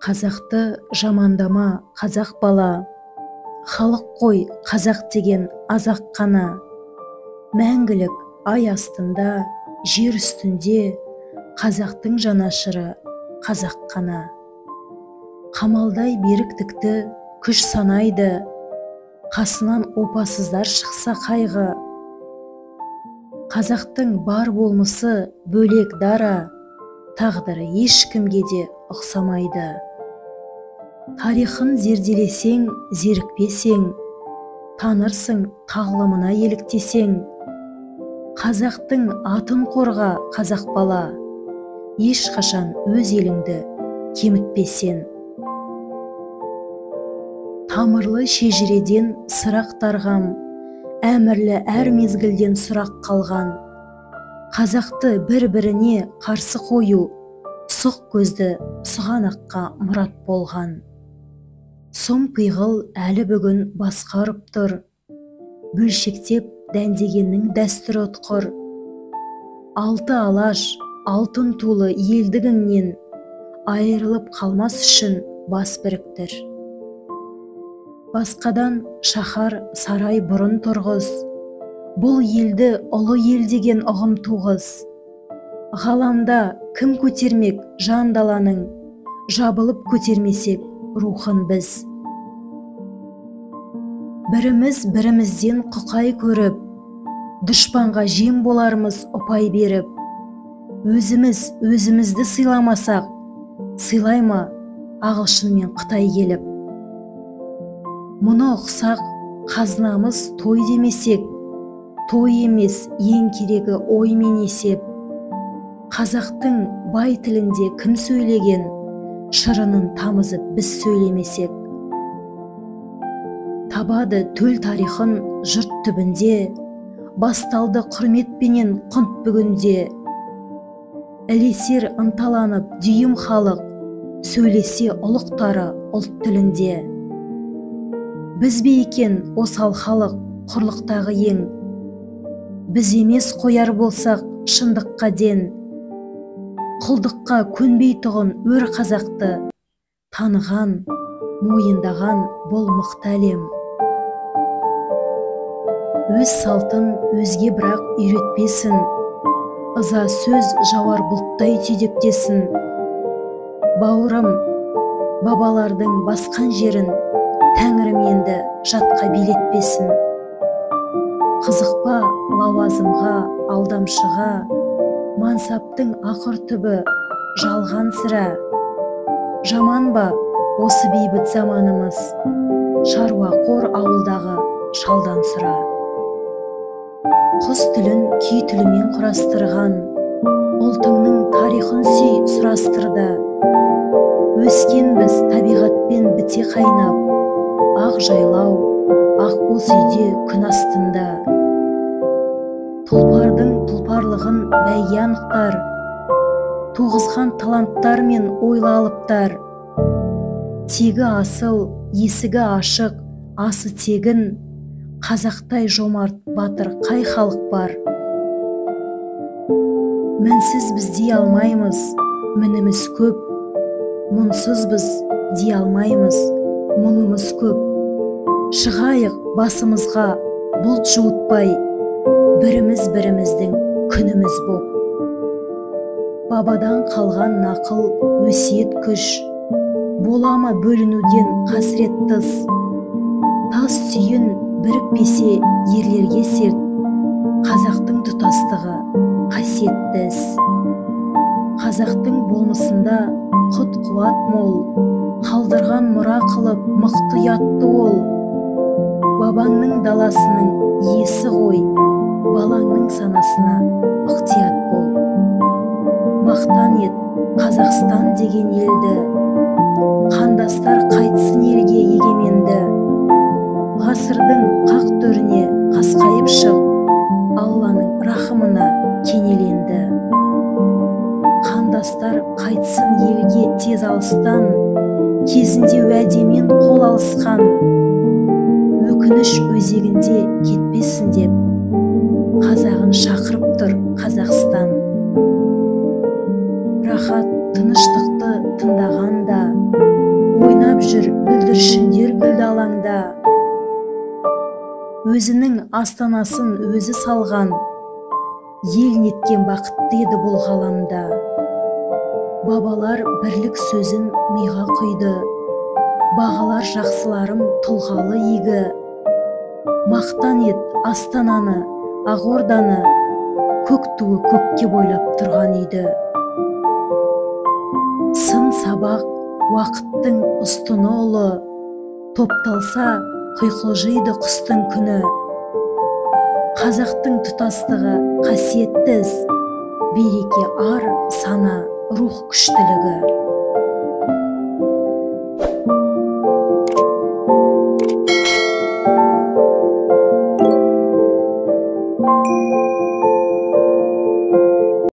Қазақты жамандама, қазақ бала, халық қой қазақ деген азақ қана. Мәңгілік ай астында, жер үстінде қазақтың жанашыры қазақ қана. Қамалдай беріктікті күш санайды, қасынан опасыздар шықса қайғы. Қазақтың бар болмысы бөлек дара, тағдыры ешкімге де ұқсамайды. Тарихын зерделесең, зерікпесең, танырсың тағлымына еліктесең. Қазақтың атын қорға, қазақ бала, ешқашан өз еліңді кемітпесен. Тамырлы шежіреден сыр ақтарғам, әмірлі әр мезгілден сұрақ қалған. Қазақты бір-біріне қарсы қою, сұқ көзді сұғанаққа мұрат болған. Сұм пиғыл әлі бүгін басқарып тұр, бөлшектеп дәндегеннің дәстүрі ұтқыр. Алты алаш, алтын тулы елдігіңнен айырылып қалмас үшін бас біріктір. Басқадан шаһар сарай бұрын тұрғыз, бұл елді ұлы ел деген ұғым туғыз. Ғаламда кім көтермек жан даланың, жабылып көтермесек рухын біз. Біріміз бірімізден құқай көріп, дұшпанға жем болармыз ұпай беріп. Өзіміз өзімізді сыйламасақ, сыйлай ма ағылшын мен қытай келіп. Мұны ұқсақ, қазынамыз той демесек, той емес ең керегі ой мен есеп. Қазақтың бай тілінде кім сөйлеген, шырынын тамызып біз сөйлемесек. Табады төл тарихын жұрт түбінде, басталды құрметпенен құнт бүгінде. Ілесер ынталанып дүйім халық, сөйлесе ұлықтары ұлт тілінде. Біз бе екен осал халық құрлықтағы ең? Біз емес қояр болсақ шындыққа ден. Құлдыққа көнбейтұғын өр қазақты таныған, мойындаған бұл мықты әлем. Өз салтын өзге бірақ үйретпесін, ыза сөз жауар бұлттай түйдектесін. Бауырым, бабалардың басқан жерін тәңірім енді жатқа билетпесін. Қызықпа лауазымға, алдамшыға, мансаптың ақыр түбі жалған сірә. Жаман ба осы бейбіт заманымыз, шаруақор ауылдағы шалдан сұра. Құс тілін күй тілімен құрастырған, ұлтыңның тарихын сүй сұрастырды. Өскенбіз табиғатпен біте қайнап, ақ жайлау, ақ боз үйде күн астында. Тұлпардың тұлпарлығын бәйге анықтар, туғызған таланттар мен ойлы алыптар. Тегі асыл, есігі ашық, асы тегін, қазақтай жомарт батыр қай халық бар? Мінсіз біз дей алмаймыз, мініміз көп, мұнсыз біз дей алмаймыз, мұңымыз көп. Шығайық басымызға бұлт жуытпай, біріміз біріміздің күніміз боп. Бабадан қалған нақыл өсиет күш, бола ма бөлінуден қасірет тыс. Тас түйін бірікпесе ерлерге серт, қазақтың тұтастығы қасиетті іс. Қазақтың болмысында құт қуат мол, қалдырған мұра қылып мықты ұятты ол. Бабаңның даласының иесі ғой, балаңның санасына ықтият бол. Мақтан ет Қазақстан деген елді, қандастар қайтсын елге егеменді. Ғасырдың қақ төріне қасқайып шық, Алланың рахымына кенеленді. Қандастар қайтсын елге тез алыстан, кезінде уәдемен қол алысқан. Өкініш өзегінде кетпесін деп, қазағын шақырып тұр Қазақстан. Рахат тыныштықты тыңдағанда, жүр бүлдіршіндер гүлді алаңда. Өзінің астанасын өзі салған, ел неткен бақытты еді бұл ғаламда. Бабалар бірлік сөзін миға құйды, бағалар жақсыларым тұлғалы игі. Мақтан ет астананы, Ақорданы, көк туы көкке бойлап тұрған үйді. Сын сабақ уақыттың ұстыны ұлы, топталса құйқылжиды құстың күні. Қазақтың тұтастығы қасиетті із, береке ар сана рух күштілігі.